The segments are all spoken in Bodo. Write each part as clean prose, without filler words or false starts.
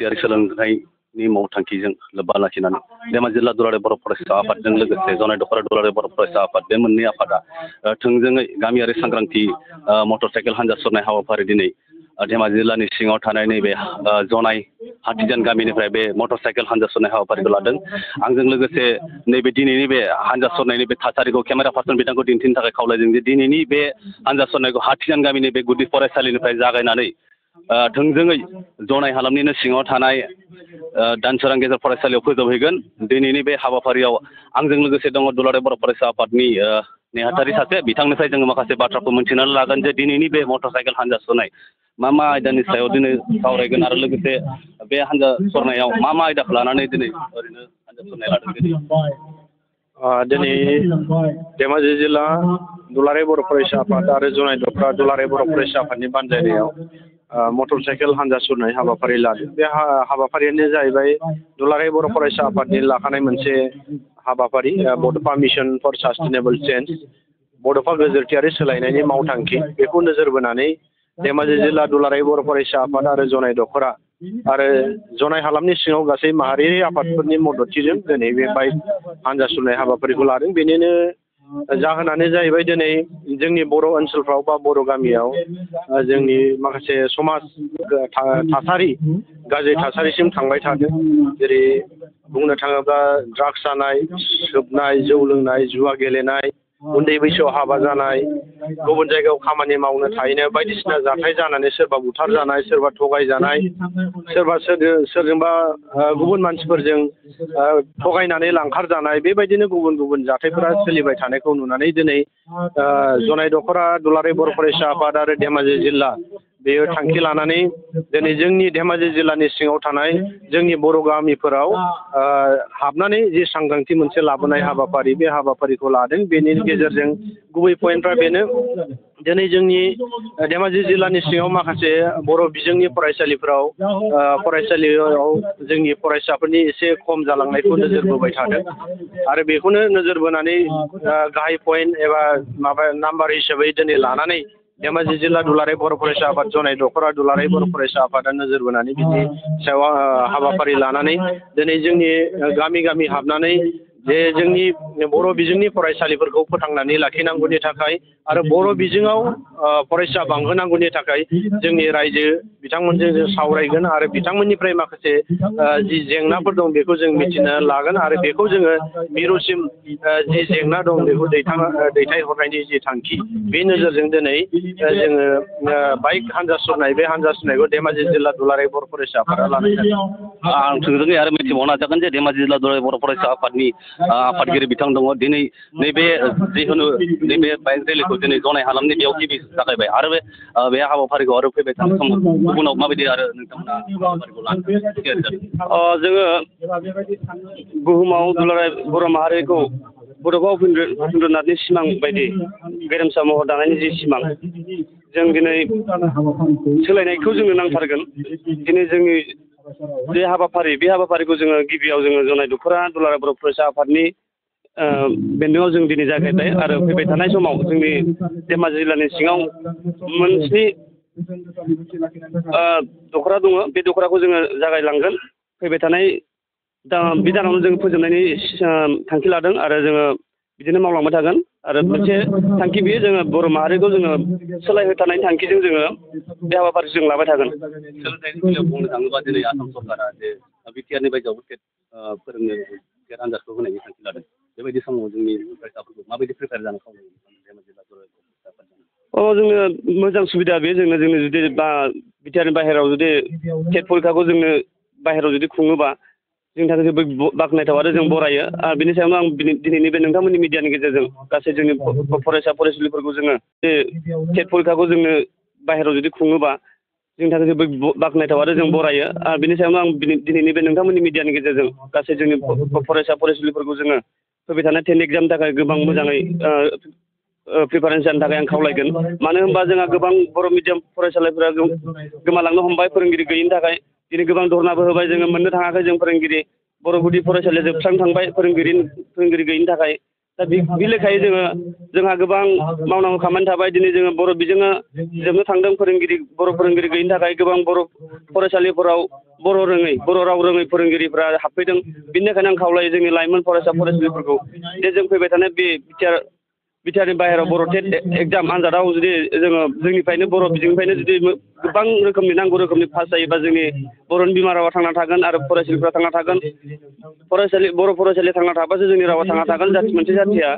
समाजारि सोलोंथाइनि मावथांखिजों लोब्बा लाखिनानै धेमाजि जिल्ला दुलाराय बर' फरायसा आफादजों लोगोसे जनाय दख'रा दुलाराय बर' फरायसा आफाद बे मोननै आफादा थोंजोङै गामियारि सांग्रांथि मटर साइकेल हान्जा सुरनाय हाबाफारि दिनै धेमाजि जिल्लानि सिङाव थानाय नैबे जनाय हाथिजान गामिनिफ्राय बे मटर साइकेल हान्जा सुरनाय हाबाफारिखौ लादों। आंजों लोगोसे नैबे दिनैनि बे हान्जा सुरनायनि बे थासारिखौ केमेरा पार्सन बिथांखौ दिन्थिनो थाखाय खावलायदों जे दिनैनि बे हान्जा सुरनायखौ हाथिजान गामिनि बे गुदि फरायसालिनिफ्राय जागायनानै थोंजोङै जनाय हालामनिनो सिङाव थानाय दानसोरां गेजेर फरायसालियाव फोजोबहैगोन। दिनैनि बे हाबाफारियाव आंजों लोगोसे दङ दुलाराय बर' फरायसा आफादनि नेहाथारि सासे बिथांनिफ्राय जोङो माखासे बाथ्राखौ मिन्थिनानै लागोन जे दिनैनि बे मटर साइकेल हान्जा सुरनाय मा आयदानि सायाव दिनै सावरायगोन आरो लोगोसे बे हान्जा सुरनायाव मा आयदाखौ लानानै दिनै ओरैनो हान्जा सुरनाय लादों दिनै धेमाजि जिल्ला दुलाराय बर' फरायसा आफाद आरो जनाय दख'रा दुलाराय बर' फरायसा आफादनि बानजायनायाव मटर साइकेल हान्जा सुरनाय हाबाफारि लादों। बे हाबाफारियानो जाहैबाय दुलाराय बर' फरायसा आफादनि लाखानाय मोनसे हाबाफारि बड'फा मिशन फर सास्टेनेबल चेन्ज बड'फा गोजोरथियारि सोलायनायनि मावथांखि बेखौ नोजोर बोनानै धेमाजि जिल्ला दुलाराय बर' फरायसा आफाद आरो जनाय दख'रा आरो जनाय हालामनि सिङाव गासै माहारियारि आफादफोरनि मददथिजों दिनै बे बाइक हान्जा सुरनाय हाबाफारिखौ लादों। बेनिनो जाहोनानो जाहैबाय दिनै जोंनि बर' ओनसोलफ्राव बा बर' गामियाव जोंनि माखासे समाज थासारि गाज्रि थासारिसिम थांबाय थादों। जेरै बुंनो थाङोब्ला ड्राग्स जानाय, सोबनाय, जौ लोंनाय, जुवा गेलेनाय, उन्दै बैसोआव हाबा जानाय, गुबुन जायगायाव खामानि मावनो थाहैनाय बायदिसिना जाथाय जानानै सोरबा बुथारजानाय, सोरबा थगायजानाय, सोरबा सोरजोंबा गुबुन मानसिफोरजों थगायनानै लांखारजानाय बेबायदिनो गुबुन गुबुन जाथायफोरा सोलिबाय थानायखौ नुनानै दिनै जनाय दख'रा दुलाराय बर' फरायसा आफाद आरो धेमाजि जिल्ला बेयो थांखि लानानै दिनै जोंनि धेमाजि जिल्लानि सिङाव थानाय जोंनि बर' गामिफोराव हाबनानै जि सांग्रांथि मोनसे लाबोनाय हाबाफारि बे हाबाफारिखौ लादों। बेनि गेजेरजों गुबै पइन्टफ्रा बेनो दिनै जोंनि धेमाजि जिल्लानि सिङाव माखासे बर' बिजोंनि फरायसालिफोराव फरायसालियाव जोंनि फरायसाफोरनि एसे खम जालांनायखौ नोजोर बोबाय थादों आरो बेखौनो नोजोर बोनानै गाहाय पइन्ट एबा नाम्बार हिसाबै दिनै लानानै धेमाजि जिल्ला दुलाराय बर' फरायसा आफाद जनाय दख'रा दुलाराय बर' फरायसा आफादा नोजोर बोनानै बिनि सायाव हाबाफारि लानानै दिनै जोंनि गामि गामि हाबनानै जे जोंनि बर' बिजोंनि फरायसालिफोरखौ फोथांनानै लाखिनांगौनि थाखाय आरो बर' बिजोङाव फरायसा बांहोनांगौनि थाखाय जोंनि रायजो बिथांमोनजों जों सावरायगोन आरो बिथांमोननिफ्राय माखासे जि जेंनाफोर दं बेखौ जों मिथिनो लागोन आरो बेखौ जोङो मिरुसिम जि जेंना दं बेखौ दैथायहरनायनि जि थांखि बे नोजोरजों दिनै जोङो बाइक हान्जा सुरनाय बे हान्जा सुरनायखौ धेमाजि जिल्ला दुलाराय बर' फरायसा आफादा लानाय जादों। आं थोंजोङै आरो मिथिबावनो नाजागोन जे धेमाजि जिल्ला दुलाराय बर' फरायसा आफादनि आफादगिरि बिथां दङ। दिनै नैबे जिखुनु नैबे बाइक रेलिखौ दिनै जनाय हालामनि बेयाव गिबि जागायबाय आरो बे हाबाफारिखौ आरो फैबाय थानाय समाव गुबुनाव माबायदि आरो नोंथांमोना हाबाफारिखौ लानो जोङो बुहुमाव दुलाराय बर' माहारिखौ बड'फा उपेन्द्रनाथनि सिमां बायदि गेरेमसा महर दानायनि जि सिमां जों दिनै सोलायनायखौ जोंनो नांथारगोन। दिनै जोंनि बे हाबाफारिखौ जोङो गिबियाव जोङो जनाय दख'रा दुलाराय बर' फरायसा आफादनि बेन्दोंआव जों दिनै जागायबाय आरो फैबाय थानाय समाव जोंनि धेमाजि जिल्लानि सिङाव मोनस्नि दख'रा दङ। बे दख'राखौ जोङो जागायलांगोन। फैबाय थानाय बे दानावनो जों फोजोबनायनि थांखि लादों आरो जोङो बिदिनो मावलांबाय थागोन आरो मोनसे थांखि बेयो जोङो बर' माहारिखौ जोङो सोलायहोथारनायनि थांखिजों जोङो बे हाबाफारिखौ जों लाबाय थागोन। सोलोंथाइनि बेलायाव बुंनो थाङोबा दिनै आसाम सरकारा जे बिटिआरनि बायजोआवबो टेट फोरोंनो टेट आनजादखौ होनायनि थांखि लादों। बेबायदि समाव जोंनि फरायसाफोरखौ माबायदि प्रिपेयार जानो खावलायो धेमाजि जिल्ला जोंनो मोजां सुबिदा बे जोंनो जुदि बिटिआरनि बाहेरायाव जुदि टेट फरिखाखौ जोंनो बाहेरायाव जुदि खुङोबा जोंनि थाखाय जोबोद बाख्नायथाव आरो जों बरायो। बिनि सायावनो आं दिनैनि बे नोंथांमोननि मिडियानि गेजेरजों गासै जोंनि फरायसा फरायसुलिफोरखौ जोङो बे टेट फरिखाखौ जोंनो बाहेरायाव जुदि खुङोबा जोंनि थाखाय जोबोद बाख्नायथाव आरो जों बरायो। बिनि सायावनो आं दिनैनि बे नोंथांमोननि मिडियानि गेजेरजों गासै जोंनि फरायसा फरायसुलिफोरखौ जोङो फैबाय थानाय टेट एग्जामनि थाखाय गोबां मोजाङै प्रिपारेसन जानो थाखाय आं खावलायगोन। मानो होनबा जोंहा गोबां बर' मिडियाम फरायसालिफोरा गोमालांनो हमबाय फोरोंगिरि गैयिनि थाखाय। दिनै गोबां धरनाबो होबाय जोङो मोननो थाङाखै जों फोरोंगिरि बर' गुदि फरायसालिया जोबस्रांनो थांबाय फोरोंगिरि गैयिनि थाखाय दा बे लेखायै जोंहा गोबां मावनांगौ खामानि थाबाय दिनै जोङो बर' बिजोङा जोबनो थांदों बर' फोरोंगिरि गैयिनि थाखाय गोबां बर' फरायसालिफोराव बर' राव रोङै फोरोंगिरिफ्रा हाबफैदों बिनि थाखायनो आं खावलायो जोंनि लाइमोन फरायसा फरायसुलिफोरखौ जे जों फैबाय थानाय बे बिटिआरनि बाहेरायाव बर' टेट एग्जाम आनजादाव जुदि जोङो जोंनिफ्रायनो बर' बिजोंनिफ्रायनो जुदि गोबां रोखोमनि नांगौ रोखोमनि पास जायोबा जोंनि बर'नि बिमा रावा थांना थागोन आरो फरायसालिफ्रा थांना थागोन बर' फरायसालिया थांना थाबासो जोंनि रावा थांना थागोन मोनसे जाथिया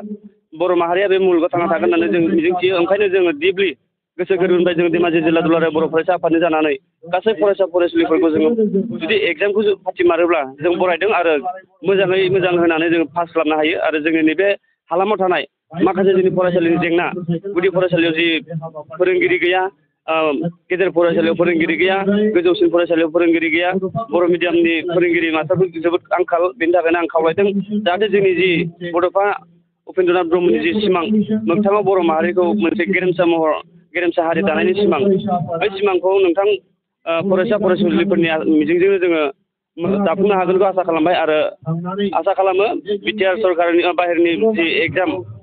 बर' माहारिया बे मुलुगाव थांना थागोन होननानै जों मिजिंथियो ओंखायनो जोङो डिपलि गोसो गोरबोनिफ्राय जों धेमाजि जिल्ला दुलाराय बर' फरायसा आफादनि जानानै गासै फरायसा फरायसुलिफोरखौ जोङो जुदि एग्जामखौ फाथिमारोब्ला जों बरायदों आरो मोजाङै मोजां होनानै जोङो पास खालामनो हायो आरो जोंनि नैबे हालामाव थानाय माखासे जोंनि फरायसालिनि जेंना गुदि फरायसालियाव जि फोरोंगिरि गैया गेजेर फरायसालियाव फोरोंगिरि गैया गोजौसिन फरायसालियाव फोरोंगिरि गैया बर' मिडियामनि फोरोंगिरि मास्टारफोर जोबोद आंखाल बेनि थाखायनो आं खावलायदों जाहाथे जोंनि जि बड'फा उपेन्द्रनाथ ब्रह्मनि जि सिमां मोगथाङाव बर' माहारिखौ मोनसे गेरेमसा हारि दानायनि सिमां बे सिमांखौ नोंथां फरायसा फरायसुलिफोरनि मिजिंजोंनो जोङो दाफुंनो हागोनखौ आसा खालामबाय आरो आसा खालामो बिटिआर सरकारनि बाहेरनि जि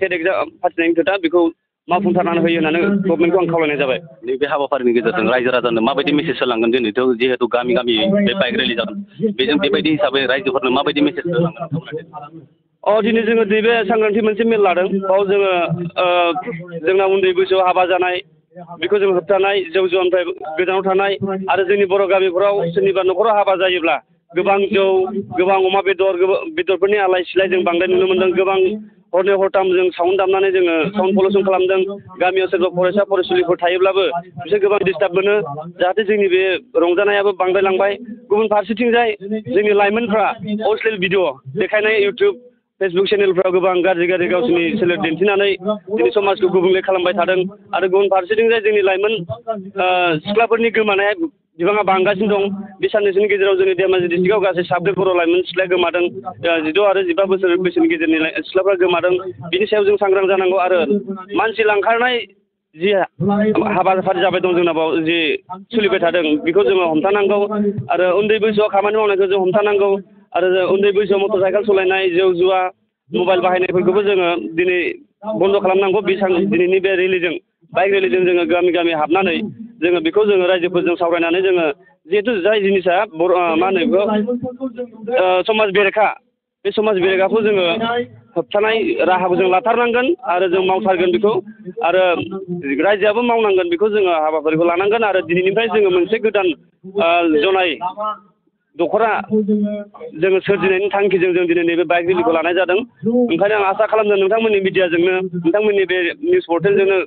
टेट एग्जाम फाथिनायनि खोथा बेखौ मावफुंथारनानै होयो होननानै गभर्नमेन्टखौ आं खावलायनाय जाबाय। नैबे हाबाफारिनि गेजेरजों रायजो राजानो माबायदि मेसेज होलांगोन दिनैथ' जिहेतु गामि गामि बे बाइक रेलि जागोन बेजों बेबायदि हिसाबै रायजोफोरनो माबायदि मेसेज होलांगोन दिनै जोङो नैबे सांग्रांथि मोनसे मेल लादों बाव जोङो जोंना उन्दै बैसोआव हाबा जानाय बेखौ जों होबथानाय जौ जुवानिफ्राय गोजानाव थानाय आरो जोंनि बर' गामिफोराव सोरनिबा न'खराव हाबा जायोब्ला गोबां जौ गोबां अमा बेदरफोरनि आलाय सिलाय जों बांद्राय नुनो मोनदों गोबां हरनै हरथाम जों साउन्ड दामनानै जोङो साउन्ड पलिउसन खालामदों गामियाव सोरबा फरायसा फरायसुलिफोर थायोब्लाबो बिसोर गोबां डिस्टार्ब मोनो जाहाथे जोंनि बे रंजानायाबो बांद्रायलांबाय गुबुन फारसेथिंजाय जोंनि लाइमोनफ्रा अश्लील भिडिअ देखायनाय इउटुब फेसबुक चेनेलफ्राव गोबां गाज्रि गावसोरनि सोलो दिन्थिनानै दिनै समाजखौ गुबुंले खालामबाय थादों आरो गुबुन फारसेथिंजाय जोंनि लाइमोन सिख्लाफोरनि गोमानाया बिबाङा बांगासिनो दं बे साननैसोनि गेजेराव जोंनि धेमाजि डिस्ट्रिक्टआव गासै 7 बर' लाइमोन सिख्लाया गोमादों 16 आरो 15 बोसोर बैसोनि गेजेरनि सिख्लाफ्रा गोमादों बिनि सायाव जों सांग्रां जानांगौ आरो मानसि लांखारनाय जि हाबाफारि जाबाय दं जोंनाव जि सोलिबाय थादों बेखौ जोङो हमथानांगौ आरो उन्दै बैसोआव खामानि मावनायखौ जों हमथानांगौ आरो उन्दै बैसोआव मटर साइकेल सालायनाय जौ जुवा मबाइल बाहायनायफोरखौबो जोङो दिनै बन्द' खालामनांगौ दिनैनि बे रेलिजों बाइक रेलिजों जोङो गामि गामि हाबनानै जोङो बेखौ जोङो रायजोफोरजों सावरायनानै जोङो जिहेथु जाय जिनिसा मा होनो बेखौ समाज बेरेखा बे समाज बेरेखाखौ जोङो होबथानाय राहाखौ जों लाथारनांगोन आरो जों मावथारगोन बेखौ आरो रायजोआबो मावनांगोन बेखौ जोङो हाबाफारिखौ लानांगोन आरो दिनैनिफ्राय जोङो मोनसे गोदान जनाय दख'रा जोङो सोरजिनायनि थांखिजों जों दिनै नैबे बाइक रेलिखौ लानाय जादों ओंखायनो आं आसा खालामदों नोंथांमोननि मिडियाजोंनो नोंथांमोननि बे निउस पर्टेलजोंनो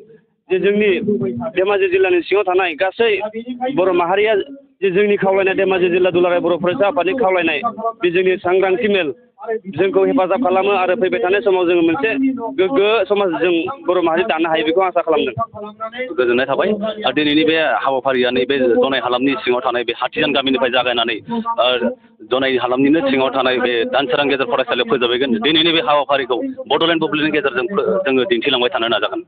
जे जोंनि धेमाजि जिल्लानि सिङाव थानाय गासै बर' माहारिया जे जोंनि खावलायनाय धेमाजि जिल्ला दुलाराय बर' फरायसा आफादनि खावलायनाय बे जोंनि सांग्रांथि मेल जोंखौ हेफाजाब खालामो आरो फैबाय थानाय समाव जोङो मोनसे गोग्गो समाज जों बर' माहारि दानो हायो बेखौ आसा खालामदों। गोजोननाय थाबाय दिनैनि बे हाबाफारिया नैबे जनाय हालामनि सिङाव थानाय बे हाथिजान गामिनिफ्राय जागायनानै जनाय हालामनिनो सिङाव थानाय बे दानसोरां गेजेर फरायसालियाव फोजोबहैगोन दिनैनि बे हाबाफारिखौ बड'लेण्ड बुब्लिनि गेजेरजों जोङो दिन्थिलांबाय थानो नाजागोन।